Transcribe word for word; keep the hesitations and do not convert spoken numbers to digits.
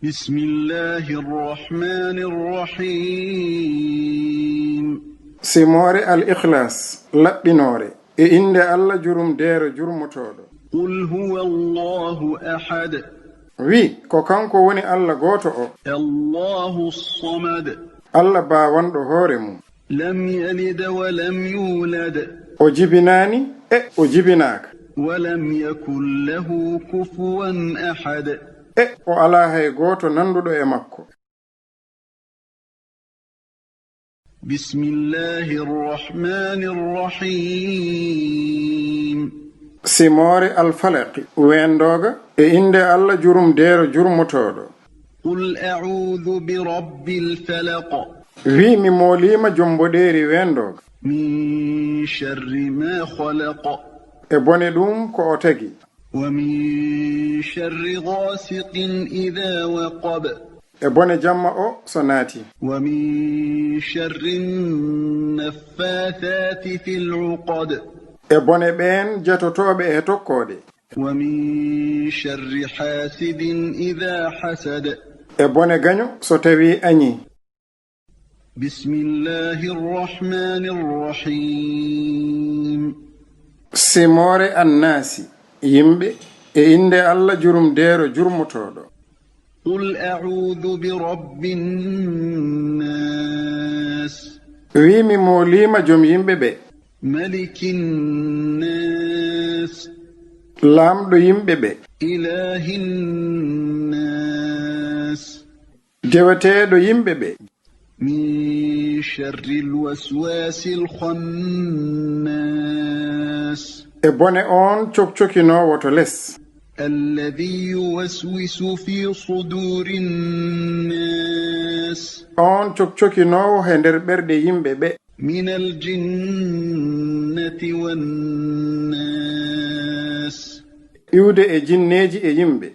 بسم الله الرحمن الرحيم. Simoore Al-Ikhlas, laɓɓinoore, e innde Alla jurumdeero jurmotooɗo. قل هو الله أحد. Wi, ko kanko woni Alla gooto o. الله الصمد. Alla baawanɗo hoore mum. لم يلد ولم يولد. O jibinaani, e o jibinaaka. ولم يكن له كفوا أحد. E o alaa hay gooto nannduɗo e makko. بسم الله الرحمن الرحيم. Simoore Al-Falaqi, weendooga, e innde Alla jurumdeero jurmotooɗo. قل أعوذ برب الفلق. Wi, mi mooliima jom mboɗeeri weendooga. من شر ما خلق. E bone ɗum ko o tagi. ومن شر غاسق إذا وقب. E bone jamma o so naati. ومن شر النفاثات في العقد. E bone ɓeen jatotooɓe e tokkoode. ومن شر حاسد إذا حسد. E bone gaño so tawi añi. بسم الله الرحمن الرحيم. Simoore Annaasi, yimɓe, e innde Alla jurumdeero jurmotooɗo. قل أعوذ برب الناس. Wi, mi mooliima jom yimɓe ɓe. ملك الناس. Laamɗo yimɓe ɓe. إله الناس. Deweteeɗo yimɓe ɓe. من شر الوسواس الخناس. E bone oon cokcokinoowo to les. الذي يوسوس في صدور الناس. Oon cokcokinoowo he nder ɓerɗe yimɓe ɓe. من الجنة والناس. Iwde e jinneeji e yimɓe.